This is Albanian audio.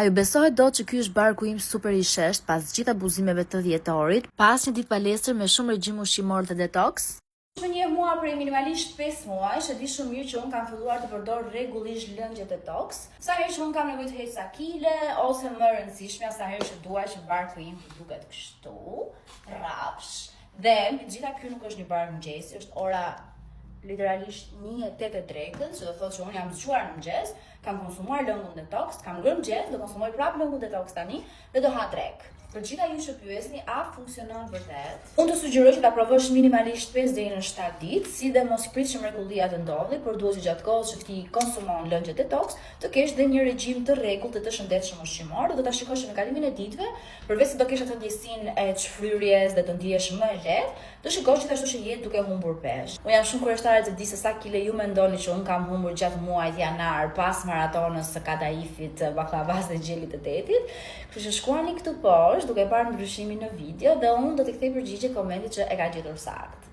A ju besohet dot që ky është barku im super i sheshtë pas gjithë abuzimeve të dhjetorit, pas një ditë palestër me shumë regjim ushqimor dhe detox? Kush më njeh mua prej minimalisht 5 muajsh, e di shumë mirë që unë kam filluar të përdor rregullisht lëngje detox. Sa herë që unë kam nevojë të heq ca kile ose më e rëndësishmja sa herë që dua që barku im të duket kështu, rrafsh. Dhe mbi të gjitha ky nuk është një bark mëngjesi, është ora literalisht 1:08 e drekës, që do thotë që unë jam zgjuar në mëngjes, kam konsumuar lëngun detox, kam ngrënë mëngjes, do konsumoj prapë lëngun detox tani dhe do ha drekë. Për gjitha ju që pyesni, a funksionon vërtet? Unë të sugjeroj që ta provosh minimalisht 5 deri në 7 ditë, si dhe mos prit që mrekullia të ndodhi, por duhet që gjatë kohës që ti konsumon lëngje detox, të kesh dhe një regjim të rregullt dhe të shëndetshëm ushqimor dhe do ta shikosh që në kalimin e ditëve, përveç se do kesh atë ndjesinë e çfryrjes dhe të ndihesh më e lehtë, Do shikosh gjithashtu që je duke humbur peshë. Unë jam shumë kureshtare të di se sa kile ju mendoni që unë kam humbur gjatë muajit janar pas maratonës së kadaifit, bakllavas dhe gjelit të detit. Kështu që shkruani këtu poshtë duke parë ndryshimin në video dhe unë do t'i kthej përgjigje komentit që e ka gjetur saktë.